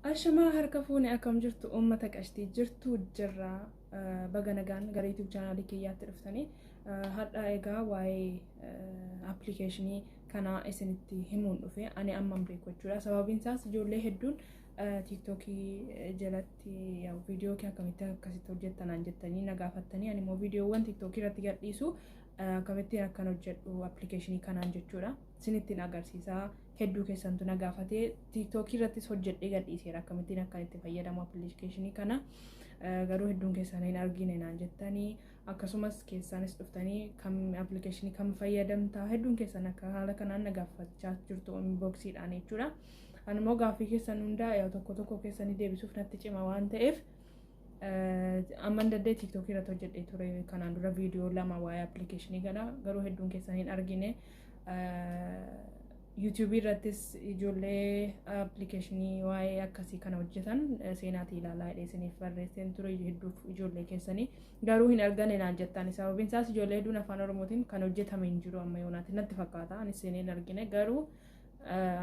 Ashamaa harka fuune, akkam jirtu uummata qashtii? Jirtu jirra. Baga nagaan gara YouTube chaanaalii kiyyaatti dhuftanii. Har'a egaa waa'ee appilikeeshinii kanaa isinitti himuun dhufe. Ani amman beeku jechuudha. Sababiin isaas ijoollee hedduun TikTokii jalatti viidiyoo kee akkamitti akkasitti hojjettanaan jettanii na gaafattanii, ani immoo viidiyoowwan TikTokii irratti gadhiisu akkamittiin akkan hojjedhu appilikeeshinii kanaan jechuudha. Isinittiin agarsiisaa. Hedduu keessantu na gaafatee, TikTokii irrattis hojjedhee gadhiiseera akkamittiin akkan itti fayyadamu appilikeeshinii kana. Garuu hedduun keessan hin argine naan jettanii, akkasumas keessaanis dhuftanii kam appilikeeshinii kam fayyadamtaa, hedduun keessan akka haala kanaan na gaafachaa jirtu inboxiidhaan jechuudha. Ani immoo gaaffii keessan hundaa tokko tokko keessanii deebisuuf natti cima waan ta'eef, amman daddee TikTokii irratti hojjedhee ture kanaan dura viidiyoo 2 waa'ee appilikeeshinii kana, garuu hedduun keessan hin argine. YouTubeii irrattis ijoollee appilikeeshinii waa'ee akkasii kana hojjetan seenaatii ilaalaa jedhee isiniif barreesseen ture. Hedduuf ijoollee keessanii garuu hin argane naan jettan. Sababiin isaas ijoollee hedduun afaan Oromootiin kan hojjetame hin jiru amma yoonaatti natti fakkaata. Ani seenee hin argine, garuu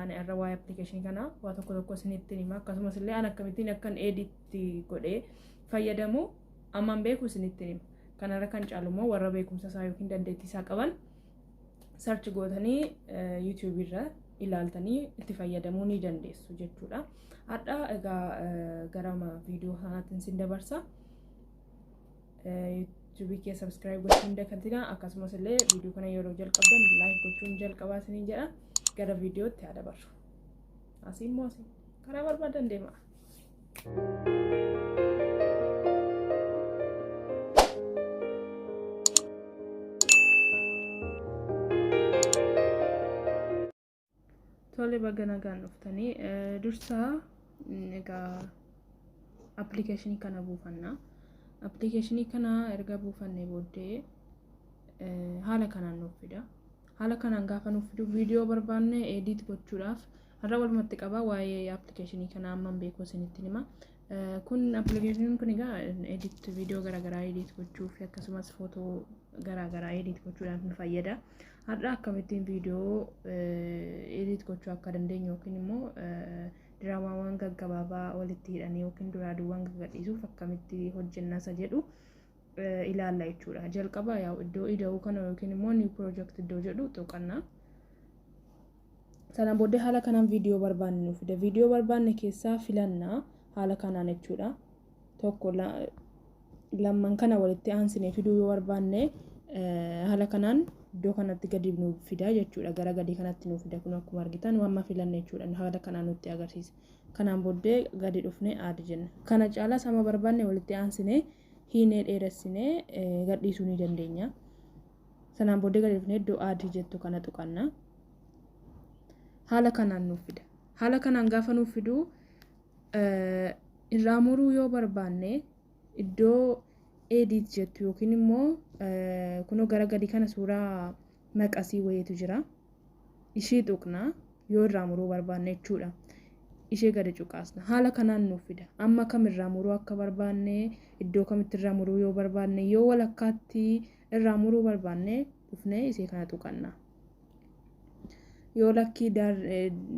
ani irra waa'ee appilikeeshinii kana waa tokko tokko isinitti hima. Akkasumas illee ani akkamittiin akkan edit godhee fayyadamu amman beeku isinitti hima. Kanarra kan caalu immoo warra beekumsa isaa yookiin dandeettii isaa qaban search gootanii YouTubeii irra ilaaltanii itti fayyadamuu ni dandeessu jechuudha. Har'a egaa gara viidiyoo kanaatti isin dabarsa. YouTubeii kee subscribe gochuun dagatinaa, akkasumas illee viidiyoo kana yeroo jalqabdan like gochuun jalqabaa isiniin jedha. Gara viidiyootti haa dabarru. Asii immoo asii karaa barbaadan deema. Tole, baga nagaan dhuftanii. Dursaa egaa appilikeeshinii kana buufanna. Appilikeeshinii kana erga buufannee booddee haala kanaan nuuf fida. Haala kanaan gaafa nuuf fidu, viidiyoo barbaanne edit gochuudhaaf, har'a walumatti qabaa waa'ee appilikeeshinii kanaa amman beeku isinitti hima. Kun appilikeeshiniin kun egaa edit viidiyoo garaagaraa edit gochuuf, akkasumas footoo garaagaraa edit gochuudhaaf nu fayyada. Har'a akkamittiin viidiyoo edit gochuu akka dandeenyu yookiin immoo diraamaawwan gaggabaabaa walitti hidhanii yookiin duraa duubaan gagadhiisuuf akkamitti hojjenna isa jedhu ilaalla jechuudha. Jalqaba yaa'u iddoo ida'uu kana yookiin immoo new project iddoo jedhu tuqanna. Sana booddee haala kanaan viidiyoo barbaanne nu fida. Viidiyoo barbaanne keessaa filannaa haala kanaan jechuudha. Tokko, lamman kana walitti aansinee fiduu yoo barbaanne, haala kanaan iddoo kanatti gadi nu fida jechuudha. Gara gadii kanatti nu fida. Kun akkuma argitan amma filanne jechuudha. Haala kanaan nutti agarsiisa. Kanaan booddee gadi dhufnee add jenna. Kana caalaas amma barbaanne walitti aansinee hiinee dheeressinee gadhiisuu ni dandeenya. Sanaan booddee gadi dhufnee iddoo add jettu kana tuqanna. Haala kanaan nuuf fida. Haala kanaan gaafa nuuf fidu, irraa muruu yoo barbaanne, iddoo edit jettu yookiin immoo kunoo gara gadii kana suuraa maqasii wayiitu jira. Ishii tuqna yoo irraa muruu barbaanne jechuudha. Ishee gadi cuqaasna. Haala kanaan nuuf fida. Amma kam irraa muruu akka barbaanne, iddoo kamitti irraa muruu yoo barbaanne, yoo walakkaatti irraa muruu barbaanne, dhufnee ishee kana tuqanna. Yoo lakkii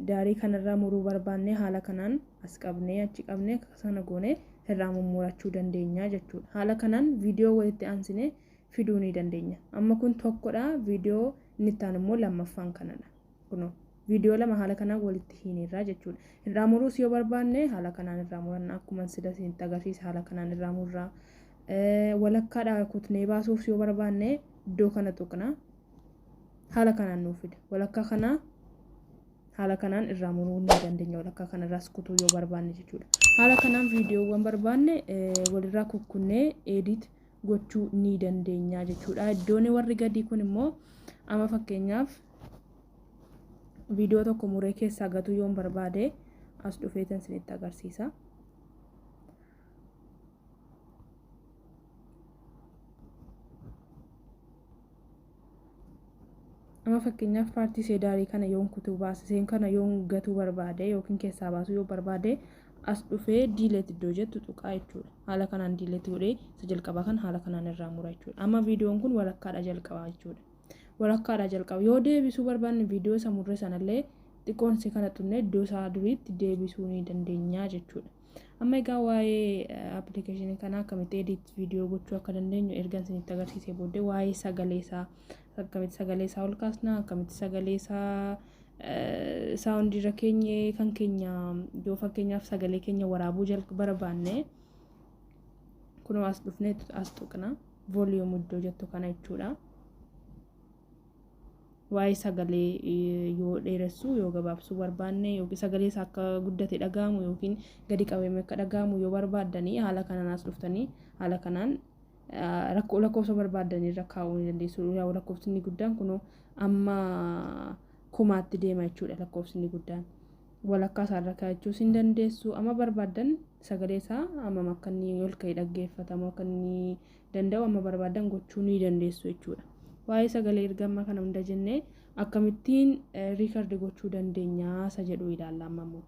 daarii kanarraa muruu barbaanne, haala kanaan as qabnee achi qabnee sana goonee irraa mummurachuu dandeenya jechuudha. Haala kanaan viidiyoo walitti aansinee fiduu ni dandeenya. Amma kun tokkodha, viidiyoo inni itti aanu immoo lammaffaan kanadha. Kunoo viidiyoo lama haala kanaan walitti hiinirraa jechuudha. Irraa muruus yoo barbaanne, haala kanaan irraa muranna, akkuma sila isinitti agarsiisa haala kanaan irraa murraa. Walakkaadhaa kutnee baasuuf yoo barbaanne, iddoo kana tuqna. Haala kanaan nuuf fida. Walakkaa kanaa haala kanaan irraa muruu ni dandeenya, walakkaa kanarraas kutuu yoo barbaanne jechuudha. Haala kanaan viidiyoowwan barbaanne walirraa kukkunnee edit gochuu ni dandeenya jechuudha. Iddoon warri gadii kun immoo, amma fakkeenyaaf viidiyoo tokko muree keessaa gatuu yoon barbaade, as dhufeetan isinitti agarsiisa. Amma fakkeenyaaf paartii seedaarii kana yoon kutuu baase, seen kana yoon gatuu barbaade yookiin keessaa baasuu yoo barbaade, as dhufee delete iddoo jettu tuqaa jechuudha. Haala kanaan delete godhee isa jalqabaa kan haala kanaan irraa mura jechuudha. Amma viidiyoon kun walakkaadha jalqabaa jechuudha. Walakkaadha jalqaba. Yoo deebisuu barbaanne, viidiyoo isa murre sanallee Xiqqoonsi kana tuqnee iddoo isaa duriitti deebisuu ni dandeenya jechuudha. Amma egaa waa'ee appilikeeshinii kanaa akkamitti edit viidiyoo gochuu akka dandeenyu erga isinitti agarsiisee booddee, waa'ee sagalee isaa, akkamitti sagalee isaa ol kaasna, akkamitti sagalee isaa sound irra keenye, kan keenya yoo fakkeenyaaf sagalee keenya waraabuu barbaanne, kunoo as dhufnee as tuqna, volume iddoo jettu kana jechuudha. Waa'ee sagalee yoo dheeressuu yoo gabaabsuu barbaanne, yookiin sagalee isaa akka guddate dhaga'amu yookiin gadi qabame akka dhaga'amu yoo barbaaddanii, haala kanaan as dhuftanii haala kanaan rakkoo lakkoofsa barbaaddanii irra kaa'uu ni dandeessu. Lakkoofsi inni guddaan kunoo amma 1000tti deema jechuudha lakkoofsi inni guddaan. Walakkaa isaarra kaa'achuus hin dandeessu. Amma barbaaddan sagalee isaa hammam akka inni ol ka'ee dhaggeeffatamu akka inni danda'u amma barbaaddan gochuu ni dandeessu jechuudha. Waa'ee sagalee erga amma kana hunda jennee, akkamittiin record gochuu dandeenya isa jedhu ilaalla amma immoo.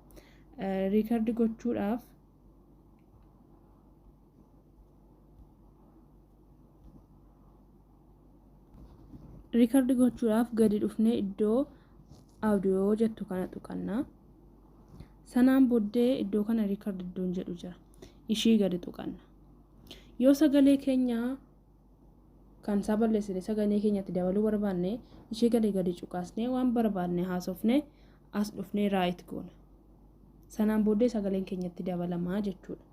Record gochuudhaaf gadi dhufnee iddoo audio jettu kana tuqanna. Sanaan booddee iddoo kana record iddoon jedhu jira. Ishii gadi tuqanna. Yoo sagalee keenya kan isaa balleessine sagalee keenyatti dabaluu barbaanne, ishee gadi gadi cuqaasnee waan barbaanne haasofne as dhufnee right goona. Sanaan booddee sagaleen keenyatti dabalamaa jechuudha.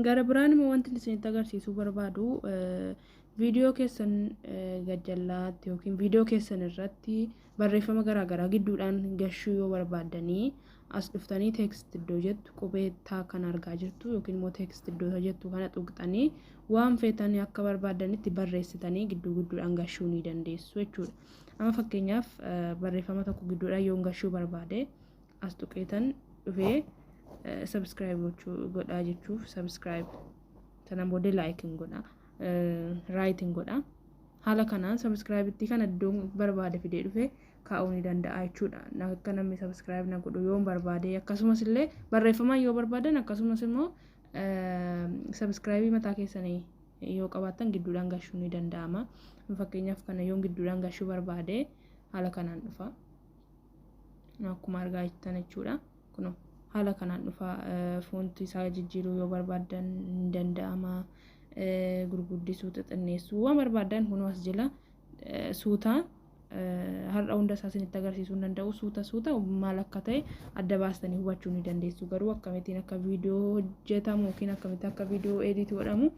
Gara biraan immoo wanti isinitti agarsiisuu barbaadu, viidiyoo keessan gajjallaatti yookiin viidiyoo keessan irratti barreeffama garaagaraa gidduudhaan gashuu yoo barbaaddanii, as dhuftanii text iddoo jettu, qubee taa kan argaa jirtu yookiin immoo text iddoo jettu kana tuqxanii waan feetanii akka barbaaddanitti barreessitanii gidduu gidduudhaan gashuu ni dandeessu jechuudha. Amma fakkeenyaaf barreeffama tokko gidduudhaan yoo gashuu barbaade, as tuqeetan dhufee subscribe gochuu godhaa jechuuf subscribe, sanaan booddee like hin godha, right hin godha. Haala kanaan subscribe itti kana iddoo barbaade fidee dhufee kaa'uu ni danda'a jechuudha. Akka namni subscribe na godhu yoo barbaade, akkasumas illee barreeffamaan yoo barbaadan, akkasumas immoo subscribe mataa keessanii yoo qabaattan gidduudhaan gashuu ni danda'ama. Fakkeenyaaf kana yoo gidduudhaan gashuu barbaade, haala kanaan dhufa. Akkuma argaa jirtan jechuudha. Kunoo haala kanaan dhufa. Font isaa jijjiiruu yoo barbaaddan ni danda'ama. Gurguddisuu, xixinneessuu waan barbaaddan kunoo as jala suutaa har'a hunda isaa isinitti agarsiisuu hin danda'u. Suuta suuta maal akka ta'e adda baastanii hubachuu ni dandeessu. Garuu akkamittiin akka viidiyoo hojjetamu yookiin akkamitti akka viidiyoo edit godhamu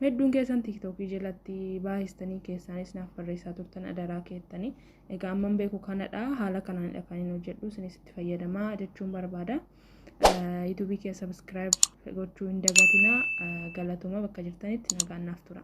hedduun keessan TikTokii jalatti baay'istanii keessaanis naaf barreessaa turtan, adaraa keettanii. Egaa amman beeku kanadha, haala kanaanidha kan inni hojjedhu, isinis itti fayyadamaa jechuun barbaada. YouTubeii kee subscribe gochuu hin dagatinaa. Galatuma, bakka jirtanitti nagaan naaf tura.